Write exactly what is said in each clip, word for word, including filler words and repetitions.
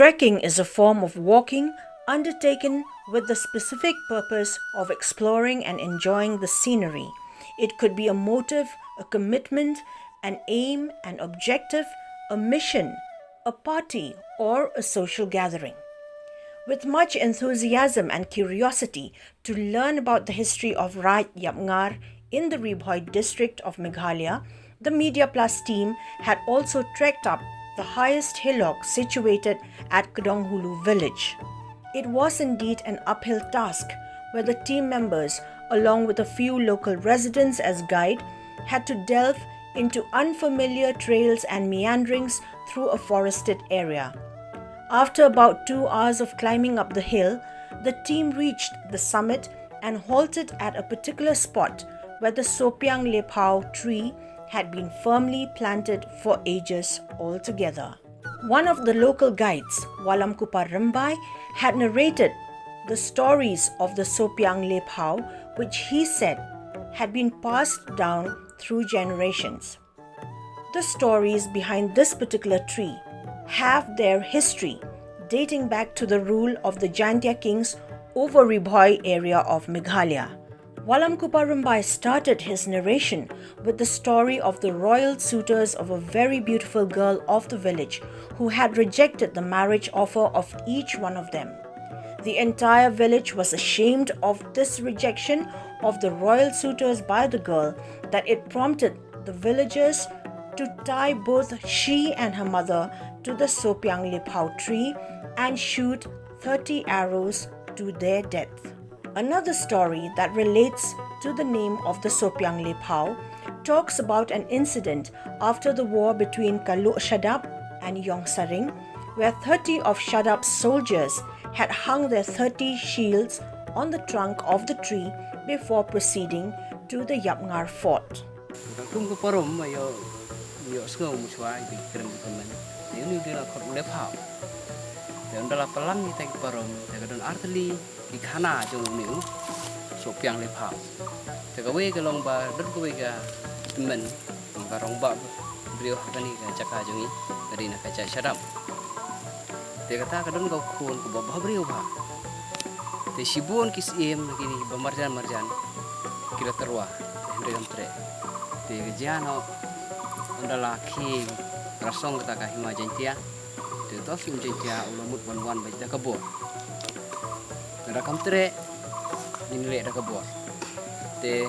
Trekking is a form of walking undertaken with the specific purpose of exploring and enjoying the scenery. It could be a motive, a commitment, an aim, an objective, a mission, a party, or a social gathering. With much enthusiasm and curiosity to learn about the history of Raid Yapngar in the Ri Bhoi district of Meghalaya, the Media Plus team had also trekked up the highest hillock situated at Kdonghulu village. It was indeed an uphill task, where the team members, along with a few local residents as guide, had to delve into unfamiliar trails and meanderings through a forested area. After about two hours of climbing up the hill, the team reached the summit and halted at a particular spot where the Sopiang Lephau tree had been firmly planted for ages altogether. One of the local guides, Walamkupa Rimbai, had narrated the stories of the Sopiang Lephau, which he said had been passed down through generations. The stories behind this particular tree have their history dating back to the rule of the Jaintia kings over Ri Bhoi area of Meghalaya. Walamkupa Rimbai started his narration with the story of the royal suitors of a very beautiful girl of the village who had rejected the marriage offer of each one of them. The entire village was ashamed of this rejection of the royal suitors by the girl that it prompted the villagers to tie both she and her mother to the Sopiang Lephau tree and shoot thirty arrows to their death. Another story that relates to the name of the Sopiang Lephau talks about an incident after the war between Kaluh Shadap and Yong Saring, where thirty of Shadap's soldiers had hung their thirty shields on the trunk of the tree before proceeding to the Yapngar fort. Ka kum ka parom ma ïoh, ïoh sngew mu shwa ïa ki kren ki kmen. Te uni u dei la khot u Lephau. Te ynda la palang ïa ki parom, te ka don artylli ki khana jong uni u Sopiang Lephau. Te kawei ka long ba don kawei ka tymmen, long ka rangbah briew ha kane ka jaka jong ngi, ka dei na ka jaid Shadap. Te kata ka don ka khun kaba bhabriew bha. Te shibun ki syiem na kine ba marjan marjan ki la tyrwa, hynrei kam treh. Te ka jia noh, ynda la khie rasong kata ka Hima Jaintia. Te uto u Syiem Jaintia u la mut ban wan bad da ka bor. Lada kam treh, ngin leh da ka bor. Te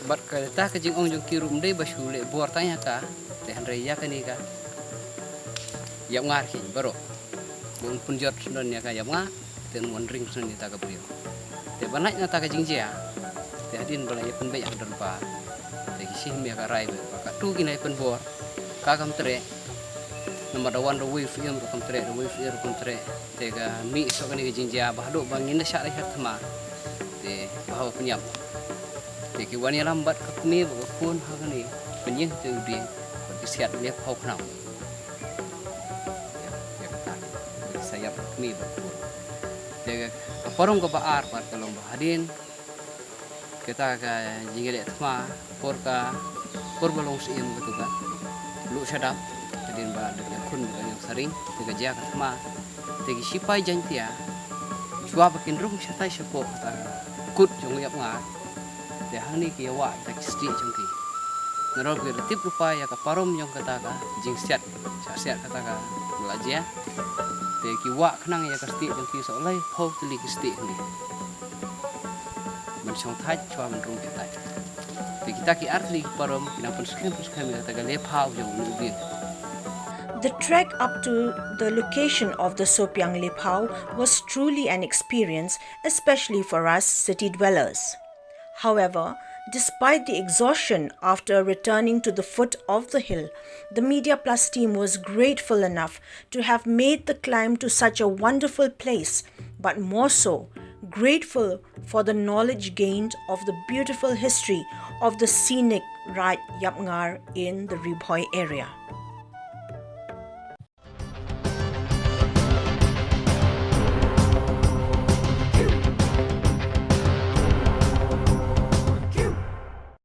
bad kata ka jingong jong ki ruh ym dei ba shu leh bor tang ïa ka, te hynrei ïa kane ka Yapngar khie baroh. Ba un pynjot shnong ïa ka Yapngar, te un wan ring shnong ïa kata ka briew. Te ban lait na kata ka jingjia, te hadien ba la ïa pynbeit ha ka dorbar, te ki shim ïa ka rai ba katto ki nai pynbor, ka kam treh, namar da wan da uwei u syiem ruh kam treh, da uwei u syiem ruh kam treh. Te ka mih soh kane ka jingjia ba haduh ba ngin da shah da shah thma. Te ba haba pynïap, te ki wan ïalam bad ka kmie bad ka khun ha kane, pynïeng te u dieng bad ki siat Lephau khnang. Ïa, ïa kata ki sa ïap ka kmie bad ka khun. Te ka parom kaba ar pat ka long ba hadien kata ka jingïaleh thma, por ka, por ba long syiem katu ka Luh Shadap, hadien ba da ïakhun bad ka Yong Saring, te ka jia ka thma. Te ki shipai Jaintia, shuwa ba kin rung shatai shapoh kata ka kut jong u Yapngar, te hangne ki ïa wah kita ki stieh jong ki. Nalor ki la tip lypa ïa ka parom jong kata ka jingsiat, shah siat kata kaba la jia. Te ki wah khnang ïa ka stieh jong ki, soh lai phew tylli ki stieh hangne ban shong thait shuwa ban rung shatai. Te kita ki artylli ki parom ki nang pynskhem pynskhem ïa kata ka Lephau jong u Nongbiang. The trek up to the location of the Sopiang Lephau was truly an experience, especially for us city dwellers. However, despite the exhaustion after returning to the foot of the hill, the Media Plus team was grateful enough to have made the climb to such a wonderful place, but more so, grateful for the knowledge gained of the beautiful history of the scenic Raid Yapngar in the Ri Bhoi area.